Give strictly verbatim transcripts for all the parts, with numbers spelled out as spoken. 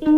Phung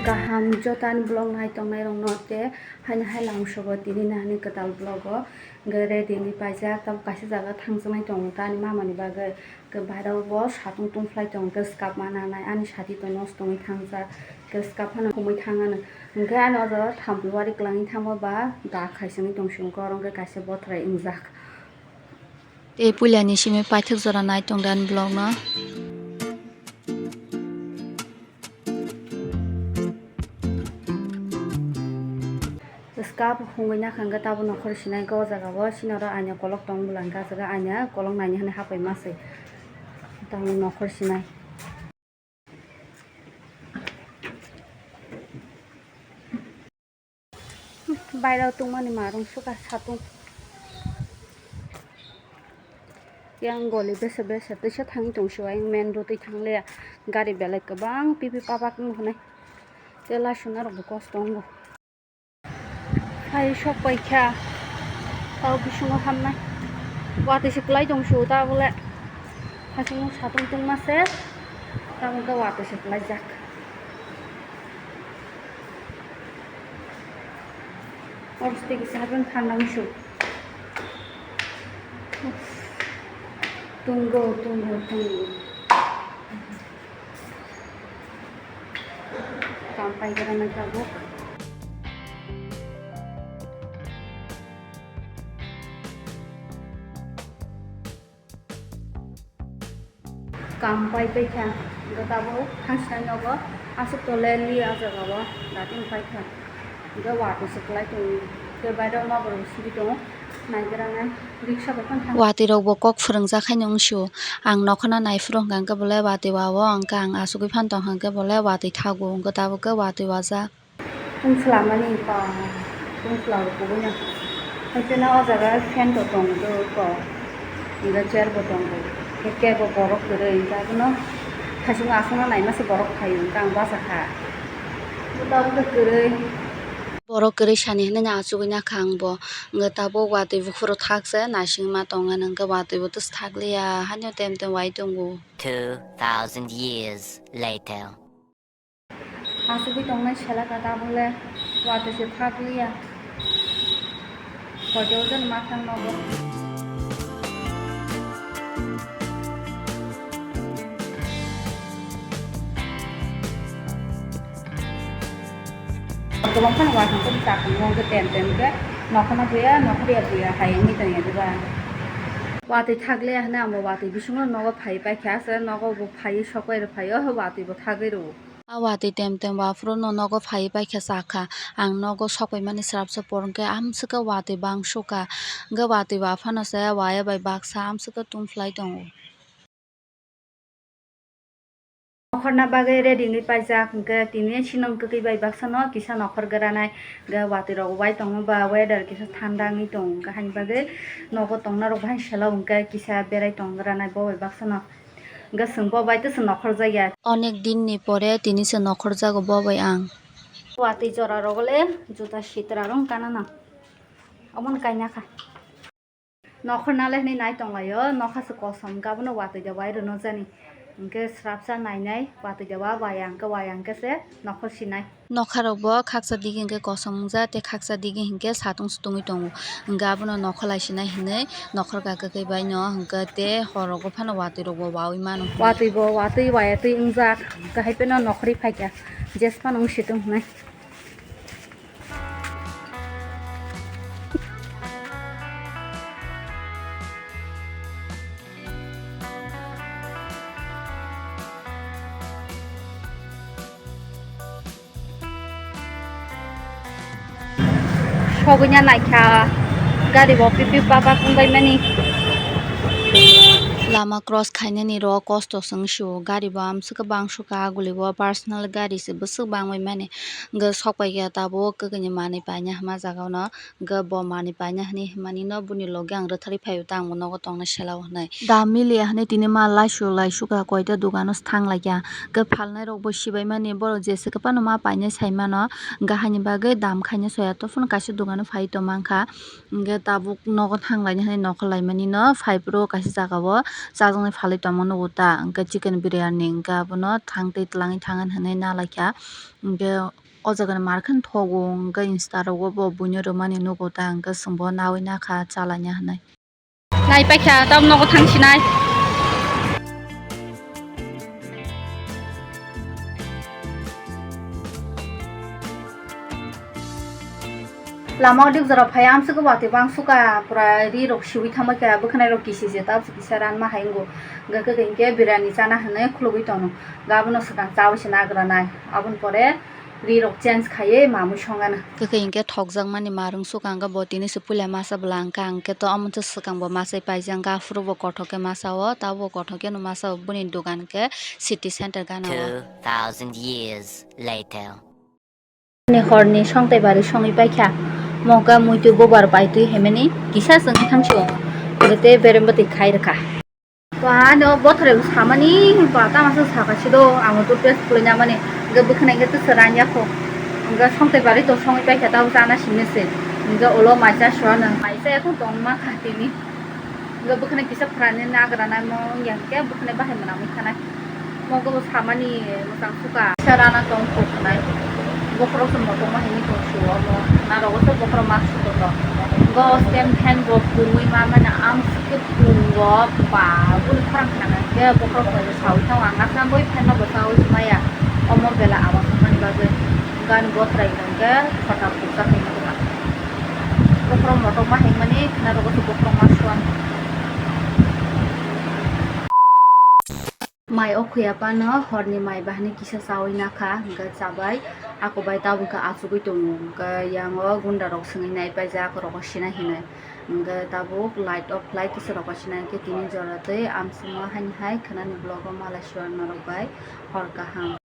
kaham jotani vlog nai tongnai rokno tei haino hai langsogo tini nani kwtal vlog o hwnkhe ready wngwi paijak, tamo kaisa jaga thangjaknai tongo ta ani mama ni bagwi. Hwnkhe bairo bo satung tungphlai tongo, hwnkhe swkap ma nanai ani sati to nosto wngwi thangjak, hwnkhe swkap phano humui thang ano. Hwnkhe ani o jaga thampui wari kwlangwi thango ba da khaisingwi tongsi wngkhe oro hwnkhe kaisa bothrai wngjak. Tei puilani simi paithak jora nai tongdi ani vlog no. Swkap hungwi nakha hwnkhe tabuk nokhor sinai hwnkhe o jaga o sinaro aina kolok tong bwla hwnkhe ah jaga aina kolok naini hwnwi hapai ma se tabuk nokhor sinai. Bairao tongmani marung suka satung. Yang goli bese bese teisa thangwi tongsi o, yang main road twi thanglia. Gari belai kwbang pipi papak wng hwnwi. Tei laisuna rokbo kosto wngo. Phai sok paikha. Tao bisingo hamnai. Watwi se kwlai tongsi o ta bole. Hasingo satung tungma se. Tamo khe watwi se kwlaijak. Oro se tei kisa hapheno thanda musu. Tungo, tungo, tungo. Kam pai gra nai tabuk. Kam pai paikha, hwnkhe tabuk thangsinai nogo aswk tole li ah jagao dating paikha, hwnkhe watwi se kwlai tongo, tei bairok ma borok sidi tongo, naigra nai riksa bai phano thang. Watwi rokbo kok phwrwngjak haino wngsio, ang nokhorno naiphuru hwnkha hwnkhe bolai watwi wao, hwnkhe ang achugwi phano tongkha hwnkhe bolai watwi thago, hwnkhe tabuk khe watwi wajak. Tungslamani ba tungsla rok kubui no. Haikhe no o jaga fan to tong do ko. Hingke chair bo tongo. Hingke bo borok kwrwi hingke abono haichukno aswkno naima se borok phaio hingke ang bachakha. Bo tabuk khe kwrwi. Borok kwrwi sani hinui no achugui nakha ang bo. Hingke tabuk watwi buphuru thak se naisingma tongmani hingke watwi bo twsthakliya haino tem tem wai tongo. Two thousand years later. Achugui tongnai selaka tabuk le watwi se thakliya. Koito jon ma thang nogo. Kwbang phano watwi se chakung no hwnkhe tem tem khe nokhorno buya nokhorya buya hai wngwi tongya diba. Watwi thakliya hwnwi ang bo watwi bisingo nogo phai paikha se nogo bo phaiwi sokbai rw phaio watwi bo thagwi rwo. A watwi tem tem waphuru no nogo phaiwi paikha chakha. Ang nogo sokpaimani srapsa por hwnkhe amswkhe watwi bang sukha. Hwnkhe watwi waphano se waya bai baksa amswkhe tungphlai tongo. Nokhorna bagwi ready wngwi paijak hwnkhe tini sinong kwtwi bai baksano kisa nokhor granai. Hwnkhe watwi rok wai tongo ba weather kisa thanda wngwi tongo hwnkhe haini bagwi nogo tongna rok bahai selo hwnkhe kisa berai tong granai bo bai baksano. Hwnkhe chwng bo bai tei chwng nokhorjakya. Onek din ni pore tini se nokhorjago bo bai ang. Watwi jora rogo le juda sitra rok wngkha na nang. Omono kaina kha. Nokhor nalai hwnwi nai tonglaio, nokha se kosom, hwnkhe abono watwi da wai rwno jani. Hwnkhe srapsa nainai, watwi da wa waya hwnkhe waya hwnkhe se nokhor sinai. Nokharokbo khaksa digi hwnkhe kosom wngjak tei khaksa digi hwnkhe satung sutungwi tongo. Hwnkhe abono nokhor lai sinai hinwi nokhor kha kwkwi baino hwnkhe tei horrogo phano watwi rokbo wawi mano. Watwi bo watwi waya twi wngjak hwnkhe hai phano nokhorwi phaikha jes phano wngsitung hinwi. Sogwina naikha gari bo pipi papa kungbai mani. Lama cross khainani ro kosto se wng sio, gari bo amswk bang sukha, aguli bo personal gari se bwswk bangwi mani. Hwnkhe sok paikha tabuk kwkwi ni manwi paina hwnma jaga no, hwnkhe bo manwi paina hwnwi hwnmani no buni logi ang rwtharwi phaio ta, ang bo nogo tongna sela o hwnwi. Da miliya hwnwi tini ma laisu laisu kha, koita dogano thang laikha, hwnkhe phalnai rok bo sibaimani borok jesa kwphano ma painai saimano, hwnkhe haini bagwi dam khaina soya, to phano kaisa dogano phai tongma wngkha. Hwnkhe tabuk nogo thang laina hinwi nokol laimani no phai phuru kaisa jaga o chajaknai phalwi tongma nugo ta, hwnkhe chicken biryani hwnkhe abono thang twi twlangwi thang hinwi na laikha. Hwnkhe o jaga ni mar khe thogo, hwnkhe insta rogo bo buino rwmani nugo ta, hwnkhe chwngbo naui nakha chalaina hinwi. Nai paikha, tabuk nogo thang sinai. Lama o dik jora phai amswk watwi bang sukha, pura ri rok siwi thangbai kha, bwkhwnai rok kisi se, tabuk kisa ranma hai wngo. Hwnkhe kwkhwrang khe biryani chana hinwi khulugwi tongo, hwnkhe abono swkang chaui se nagra nai, aboni pore ri rok change khaiwi mamwi songana. Kwkhwrang khe thokjakmani marwng sukha, hwnkhe bo tini se puila masa bwla wngkha, hwnkhe to omo swkang bo masai paijak, aphuru bo kothok khe masa o, tabuk kothok khe no masa o, boni dogan khe city center gana o. Two thousand years later. Ni horni songtai bari songwi paikha. Moga muitu bobar paitwi hemeni kisa chwngwi thangsio. Oro tei berem bwtwi khai rwkha. Ba ano bothoroi samani ba tama se saka sido, amo toothpaste khwlai namani. Hwnkhe bwkhwnai hwnkhe twsa rang yakho. Hwnkhe songtai bari to songwi paikha, tabo chana simi se. Hwnkhe ulo maisa suana. Maisa yakho tongma kha tini. Hwnkhe bwkhwnai kisa phrani nagra naimo wngya hwnkhe bwkhwnai bahai mwnamwi thanai. Mogo bo samani mwchang sukha. Kisa rana tong kok nai. Bokhorok se motokma hini tong sio omo. Narogo se bokhorok ma suko to. Go stand fan bo pungwi ma mane amsike pungo ba buni khorang khana hwnkhe bokhorok bai sawi thango. Ang asam boi fan no bo sawi maya. Omo bela awas mani bagwi. Gan botrai hwnkhe khota puksa hini tongma. Bokhorok motokma hingmani narogo se bokhorok ma suan. Mai o khuya phano horni mai bahani kisa chawi nakha, hwnkhe chabai, ako bai tabuk khe achugwi tongo, hwnkhe yango gunda rok swngwi nai paijak, rokosina hinwi, hwnkhe tabuk light off khlai kisa rokosina, hwnkhe tini jora twi amsukma haini hai khwnani vlog o malai suar norok bai hor kaham.